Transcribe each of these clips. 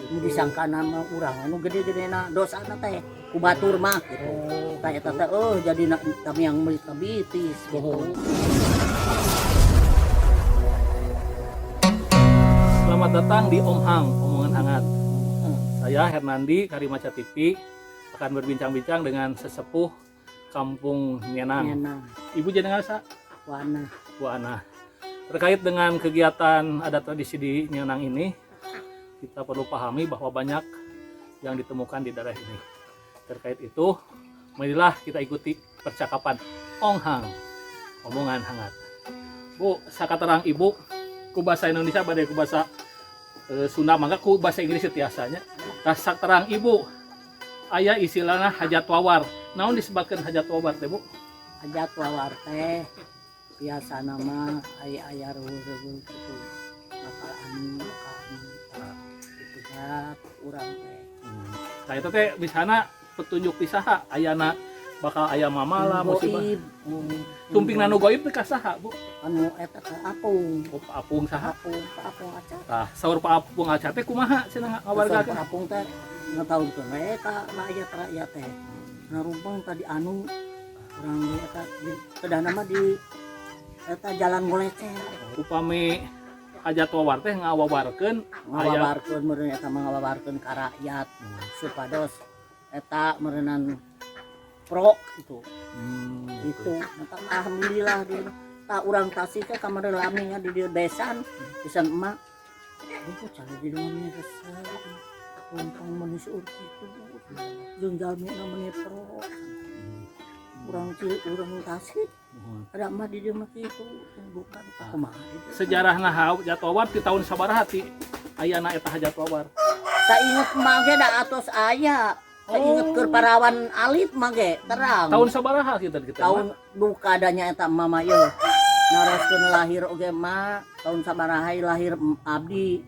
Nu disangkana mah urang anu gede-gedena dosana teh ku batur mah gitu. Tah eta teh oh jadi tamiang meuli kabitis gitu. Selamat datang di Om Hang, Omongan Hangat. Saya Hernandi Karimaca TV akan berbincang-bincang dengan sesepuh Kampung Nyenang. Nyenang. Ibu jenengan sa? Wana. Bu Ana. Terkait dengan kegiatan adat tradisi di Nyenang ini, kita perlu pahami bahwa banyak yang ditemukan di daerah ini. Terkait itu, marilah kita ikuti percakapan Ong Hang, Omongan Hangat. Bu, sakaterang Ibu, ku bahasa Indonesia bade ku bahasa Sunda, mangga ku bahasa Inggris tiasanya. Tah, saterang Ibu, aya istilahna hajat wawar. Naon disebutkan hajat wawar teh, Bu? Hajat wawar teh biasa nama aya aya reuweuh-reuweuh gitu, bakal anu bakal anu gitu dak urang teh. Nah, itu teh misalnya petunjuk ti saha ayana bakal aya mamala musibah? Goib. Sumping nu goib teh ka saha, Bu? Anu eta ka apung. Oh, Pak Apung saha? Apung, Pak Apung Aca. Tah, saur Pak Apung Aca teh kumaha cenah Saur ngawargakeun? Pak Apung teh ngatahukeun we ka rakyat-rakyat teh narumpang tadi anu urang di eta di kedana mah di eta jalan ngolecer. Upami hajat wawar teh ngawawarkeun aya Ngawawarkeun meureun eta mah ngawawarkeun ka rakyat supados eta meureunan pro gitu. Itu maka alhamdulillah di tak urang Tasik teh kamari lami nya di dieu besan besan emak. Rumput cari di dalamnya resep rumpang meuni seueur kitu jeung jalmi na meuni pro urang ci urang Tasik ada mah di dieu mah kitu bukan kumaha di dieu. Sejarahna hajat wawar di tahun sabaraha ti ayana eta hajat wawar? Sainget mah ge da atos aya. Sainget keur parawan alit mah ge terang. Tahun sabaraha kita kita? Tahun duka adanya eta mama ye naroskeun lahir oge mah tahun sabaraha lahir abdi.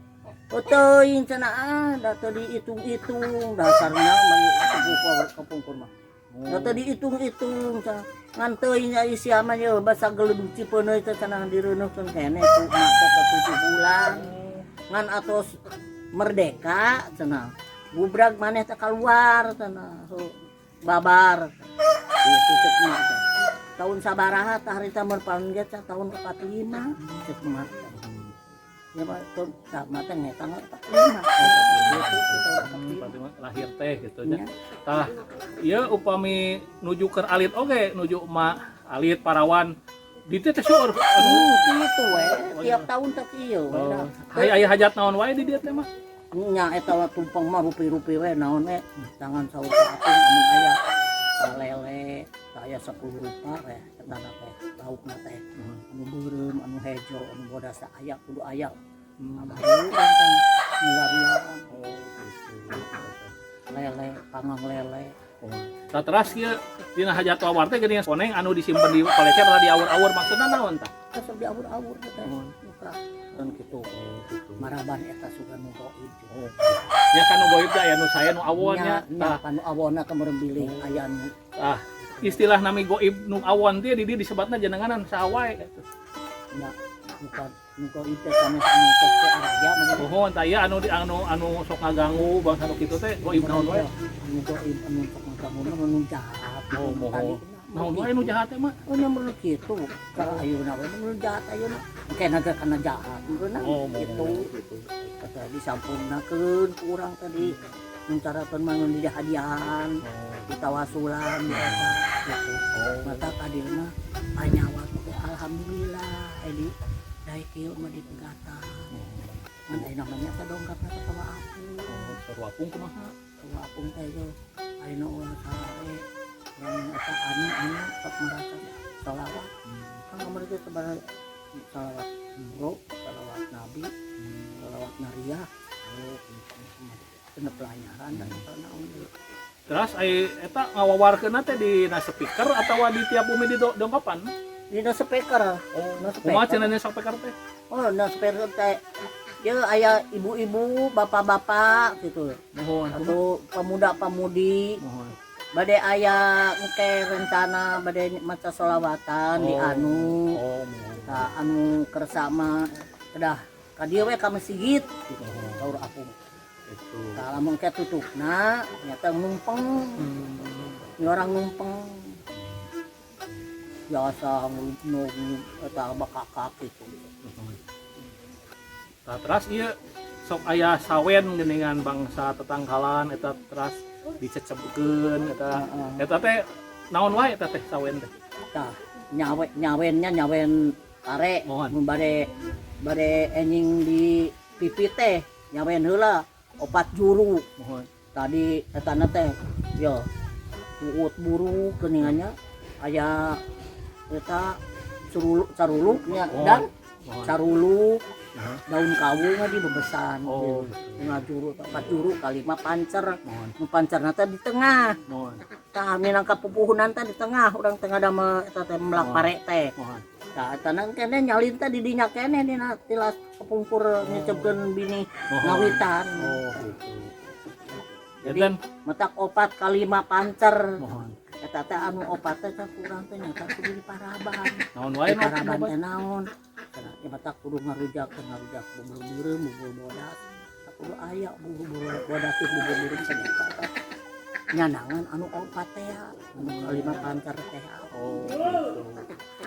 Oh, teuing cenah ah da teu dihitung-hitung dasarna mah sepuh kapungkur mah. Da teu dihitung-hitung cenah. Ngan teuing aya sia mah ye basa geledug Cipeuneuy teh cenah direuneuhkeun keneh ku emak teh 7 bulan. Ngan atos merdeka cenah. Gubrag maneh teh keluar cenah. Heuh, babar. Itu cek emak teh. Tahun sabaraha tah harita merpaun ge teh tahun 45 cek emak teh. Ya mah tahun tah mah teh ngetang 45. Gitu tahun 45. Berarti mah lahir teh gitu nya. Nya. Tah, ieu upami nuju keur alit oge, nuju emak alit parawan di teh teh seueur anu Kitu we tiap tahun teh kieu we dah. Aya aya hajat naon wae di dieu teh mah? Nya eta wa tumpeng mah rupi-rupi we naon we tangan saur ka apung amun aya lele aya 10 rupa we eta na teh laukna teh anu beureum, anu hejo, anu bodas aya, kudu aya. Baru urang teh milarian. Oh, gitu. Lele panggang lele. Oh. Tah, teras kieu dina hajat wawar teh geuning koneng anu disimpen di kolecer atau di awur-awur, maksudna naon tah? Sok diawur-awur teh muka kan gitu. Oh, gitu. Maraban eta sugan nu goib. Oh. Ya kan nu goib teh aya nu saya nu awon nya. Nya nya. Tah, Panu awonna kemarin bilih aya nu tah istilah nami goib nu awon teh di dieu disebatna jenenganan saha wae gitu? Nya bukan nu goib teh sanes anu tos teh araja mah. Mohon tah ieu anu di anu anu sok ngaganggu bangsa nu kitu teh goib naon wae? Anu goib anu sok ngaganggu mah nu jahat. Oh, mohon. Tadi, Naon wae nu jahat teh mah? Oh, nya menurut kitu. Ka ayeuna we menurut jahat ayeuna. Engke naga kana jahat meureunna Oh, gitu. mohon gitu. Kata disampurnakeun ku urang tadi mencarakeun mah di hadiahan, ditawasulan eta gitu. Mata ka dieu mah panyawa teh alhamdulillah edi daek kieu mah dipegatan. Ngan aya namanya teh dongkapna teh ka Apung. Oh, saur apung kumaha? Ka Apung teh yo ayeuna ulah sare urang eta anu anu sok merasa sholawat. Kan kamari teh sebenarnya sholawat bro, sholawat nabi, sholawat nariah. Oh, gitu. Kena pelayaran dan naon deui. Terus ai eta ngawawarkeunna teh di na speaker atawa di tiap bumi di dongkapan? Dina speaker. Oh, Na kumaha speaker. cenah nya speaker teh? Oh, na speaker teh ya aya ibu-ibu, bapak-bapak gitu. Mohon. Atau pemuda-pemudi Mohon. Bade aya engke rencana bade maca sholawatan di anu. Oh, mohon. Tah, anu kersa mah kedah ka dieu we ka masjid gitu. Oh. Saur apung. Itu. Tah, lamun ke tutupna nyata numpeng. Ini orang numpeng biasa nu eta bakakak gitu. Tah, teras ieu sok aya sawen geuningan bangsa tetangkalan eta teras dicecebkeun eta. Eta teh naon wae eta teh sawen teh? Tah, nyawe nyawennya nyawen pare. Mohon. Mun bade bade enjing di pipi teh nyawen heula opat juru. Mohon. Tadi etana teh yo uut buruk geuningannya aya eta caruluk caruluknya Mohon. dan Mohon. caruluk Heeh. daun kawung di bebesan. Oh, gitu. Ngajuru opat juru kalima pancer. Mohon. Nu pancerna teh di tengah. Mohon. Tah, minangka pupuhunan teh di tengah urang tengah damel eta teh melak pare teh. Mohon. Tah, eta nang kene nyalin teh di dinya kene dina tilas kepungkur ngecebkeun bini Mohon. ngawitan. Oh, gitu. Jadi Dan metak opat kalima pancer. Mohon. Eta teh anu opat teh cak urang teh nyata kudu diparaban. Naon wae nu Diparaban teh naon? Cenah ya matak kudu ngarujak teh ngarujak bubur beureum, bubur bodas. Tak kudu aya bubur bodas teh bubur beureum cenah eta teh. Nyanangan anu opat teh ya, anu kalima pancer teh. Oh, gitu.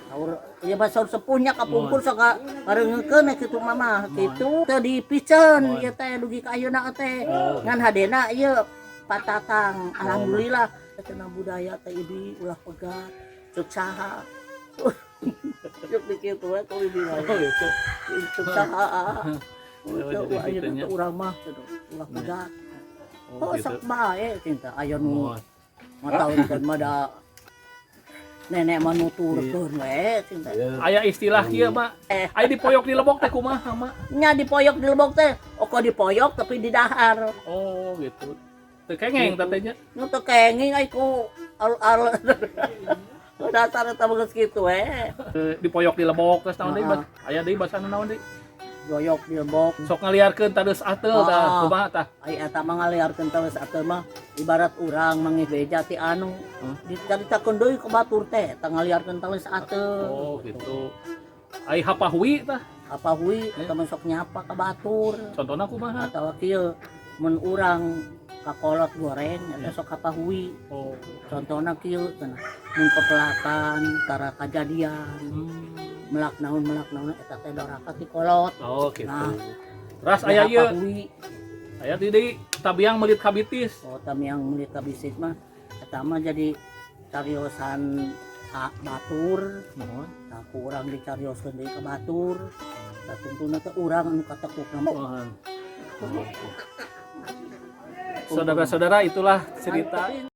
Saur ieu mah saur sepuhnya kapungkur sok ngareungekeun kitu mama kitu teu dipiceun ieu teh dugi ka ayeuna teh. Ngan hadena ieu patatang, alhamdulillah cenah budaya teh ibi ulah pegat cek saha cek di kitu we ku ibi mah. Oh, gitu. Cek saha. Oh, jadi ayeuna gitunya. teh urang mah cenah ulah pegat. Oh, Oh, gitu. sok bae cinta aya nu Mohon. ngataunkeun mah da nenek mah nuturkeun we cinta. Aya istilah kieu, Mak. Eh. Aya dipoyok di lebok teh kumaha, Mak? Nya dipoyok di lebok teh, oko dipoyok tapi di dahar. Oh, gitu. Teu kengeng Gitu. teh nya. Nu teu kenging ai ku al al dasar eta geus kitu we. Eh, dipoyok di lebok terus naon deui? Heeh. Aya deui basana naon deui? Doyok di lebok. Sok ngaliarkeun tades ateul tah, kumaha tah? Ai eta mah ngaliarkeun tades ateul mah ibarat urang mangih beja ti anu. Dicaritakeun deui ke batur teh eta ngaliarkeun tales ateul. Oh, gitu. Ai hapahui tah? Apa hui eta mah sok nyapa ka batur. Contohna kumaha? Atawa kieu mun urang kakolot goreng eta sok hapahui. Oh. Contohna kieu cenah mun pepelakan tara kajadian melak naon eta teh doraka ti kolot. Oh, gitu. Nah. Terus aya ieu, Hapahui. Aya di deui tabiang meulit kabitis. Oh, tamiang meulit kabitis mah eta mah jadi cariosan batur. Mohon. Nah, ku urang dicarioskeun deui ka batur. Tah, tungtungna teh urang anu katekukna mah. Mohon. Saudara-saudara, itulah cerita